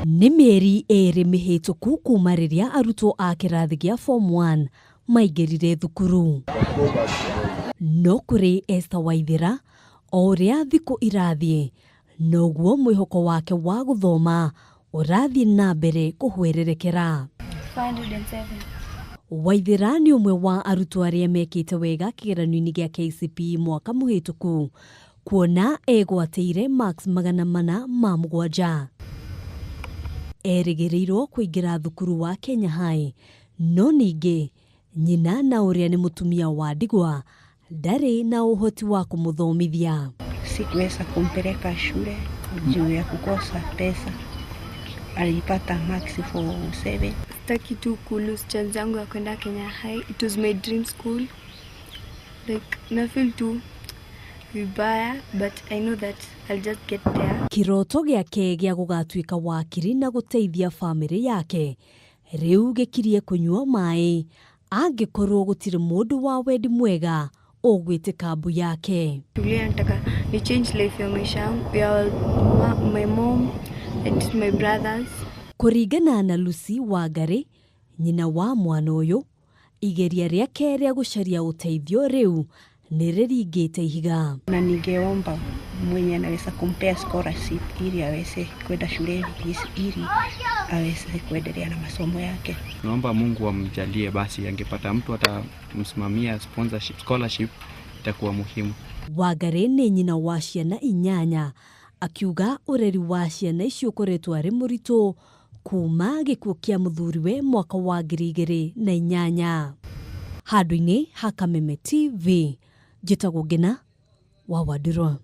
Nĩ mĩeri ĩrĩ mĩhĩtũku kuma rĩrĩa arutwo a kĩrathi gĩa form 1 maingĩrire thukuru. No kũrĩ Esther Waithera, o ũrĩa thikũ irathiĩ, noguo mwĩhoko wake wa gũthoma ũrathiĩ na mbere kũhwererekera. 407. Waithera nĩ ũmwe wa arutwo arĩa mekĩte wega kĩgeranio-inĩ gĩa KCPE mwaka mũhĩtũku kuona egwatĩire marks 407. Erĩgĩrĩirwo kũingĩra thukuru wa Kenya High, no ningĩ nyina na ũrĩa nĩ mũtumia wa ndigwa ndarĩ na ũhoti wa kũmũthomithia. Sikuweza kumpeleka shule juu ya kukosa pesa. Alipata marks 47. Sitaki tu ku lose chance yangu ya kwenda Kenya High. It was my dream school. Like na feel tu vibaya, but I know that I'll just get there. Kĩroto gĩake gĩa gũgatuĩka wakiri na gũteithia bamĩrĩ yake rĩu gĩkirie kũnyua maĩ angĩkorwo gũtirĩ mũndũ wa wendi mwega ũgwĩtĩka mbu yake. Tulia, nataka ni change life ya maisha yangu ya my mom and my brothers. Kũringana na Lucy Wangari, nyina wa mwana ũyũ, igeria rĩake rĩa gũcaria ũteithio rĩu nĩ rĩringĩte ihiga. Na ningeomba mwenye anaweza kumpea scholarship ili aweze kwenda shuleni ili aweze kuendelea na masomo yake. Naomba Mungu amjalie basi, angepata mtu atamsimamia sponsorship, scholarship itakuwa muhimu. Wangari nĩ nyina wa ciana inyanya, akiuga ũreri wa ciana icio ũkoretwo arĩ mũritũ kuma gĩkuũ kĩa mũthuriwe mwaka wa 2008. Handũ-inĩ ha Kameme TV, njĩtagwo Ngina wa Wandirwa.